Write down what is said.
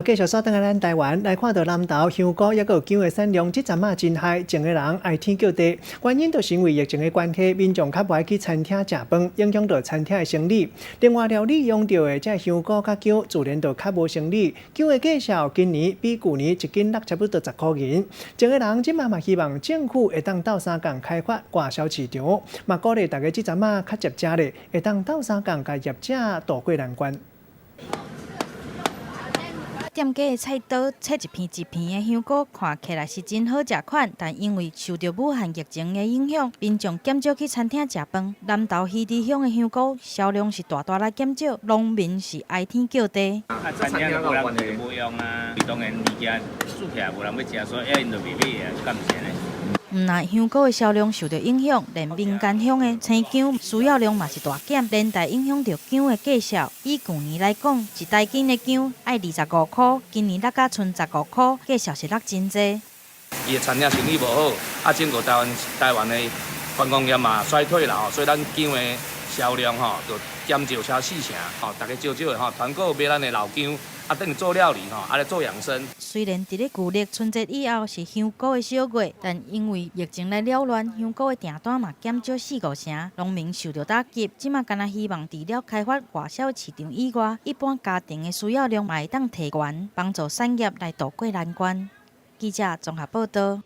繼續煞轉來咱台灣來看到南投香菇抑閣有薑的產量，這陣仔真害，種的人哀天叫地。原因就是因為疫情的關係，民眾較無愛去餐廳食飯，影響到餐廳的生意。另外，料理用著的這香菇佮薑，自然就較無生意。薑的價數今年比舊年一斤落差不多10箍銀。種的人這馬嘛希望政府會當鬥相共開發外銷市場，嘛鼓勵大家這陣仔較捷食咧，會當鬥相共共業者渡過難關。店家的菜刀切一片一片的香菇，看起來是真好食款，但因為受著武漢疫情的影響，民眾減少去餐廳食飯。南投魚池鄉的香菇銷量是大大來減少，農民是哀天叫地。啊，餐廳無人去無用啊，當然物件煮起來無人欲食，所以𪜶就袂買啊，敢毋是按呢？毋但香菇的銷量受著影響，連民間鄉的青薑需要量嘛是大減，連帶影響著薑的價數。以舊年來講，一大斤的薑愛25箍，今年落甲賰15箍，價數是落真濟。伊的餐廳生意無好，啊，整個台灣的觀光業嘛衰退啦吼，所以咱薑的銷量吼就減少超四成吼，大家少少的吼團購買咱的老薑，啊，等於做料理吼，啊來做養生。雖然佇咧舊曆春節以後是香菇的小月，但因為疫情來擾亂，香菇的訂單嘛減少四五成，農民受著打擊。這馬干焦希望除了開發外銷市場以外，一般家庭的需要量嘛會當提懸，幫助產業來渡過難關。記者綜合報導。